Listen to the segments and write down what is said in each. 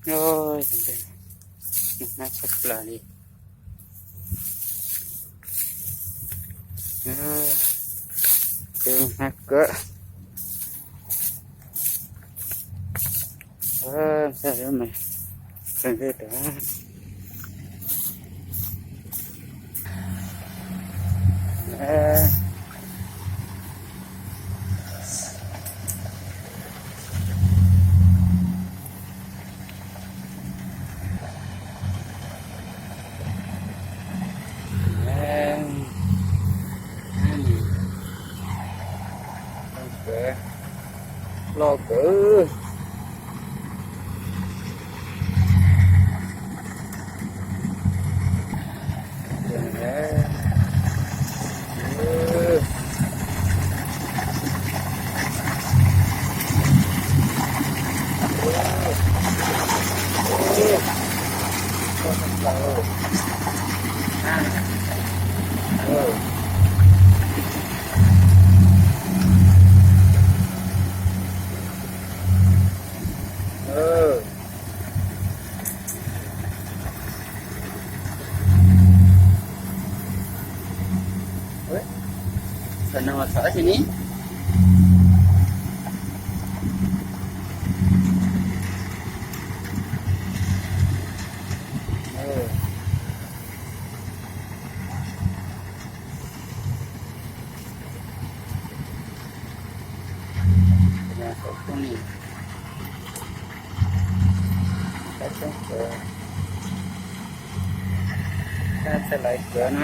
Oj, hnab tshaj plaws li. Hnab kawg. Loj kawg. Tam no mas txhom dab tsi ne? Txhaj lawv kawg no.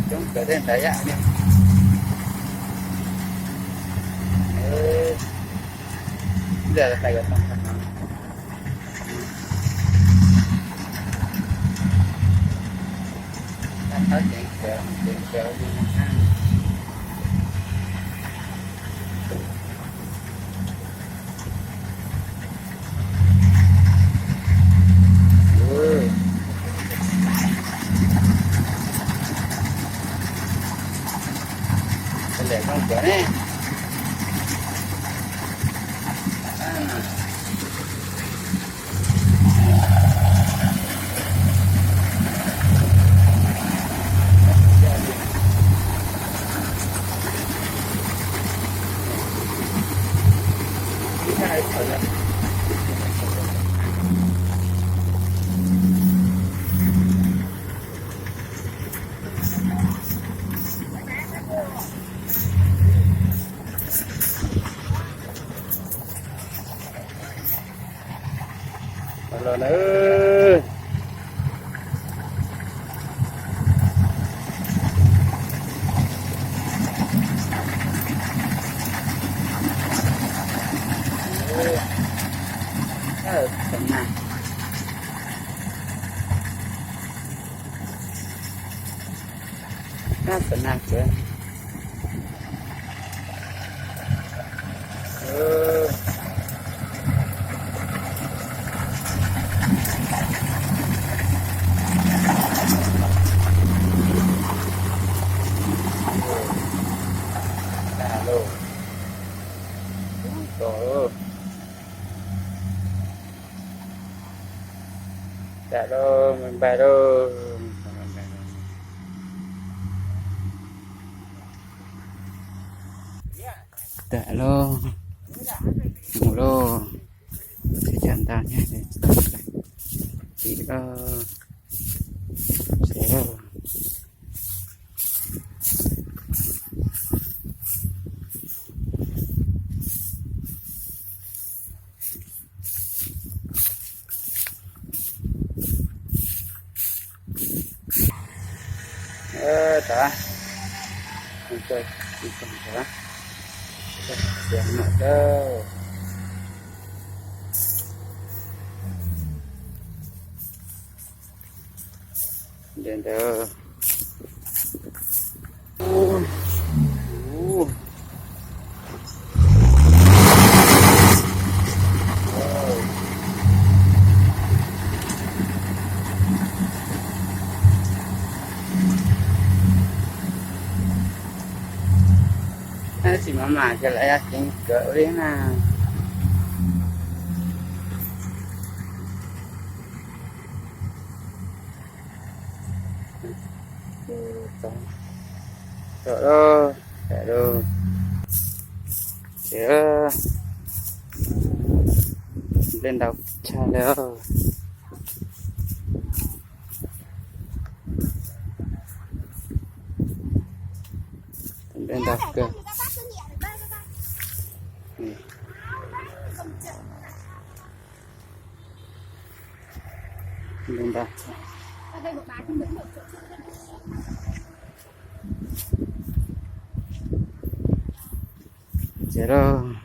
Coob kawg tej ntawd yam li. Ntawm tais kom tau no. Tab thawb ceev kawg, ceev kawg li no. Lawm zoo kawg ne. Los na. Tab sis nag kawg. Tag lauj. Tag lauj, me npawg lauj. Tag lauj, mus lauj, tsis cas ntau thiab, tsis lauj, tsis lauj. Sav, mus rau, mus rau sav, sav no rau. Ntawd ntawd. Tab sis mas mas ces lawv ceev kawg li na. Tsom lauj, tsom lauj. Ces nplej ntau tshaj li os. Nplej ntau kawg. Nplej ntau. Ces lauj,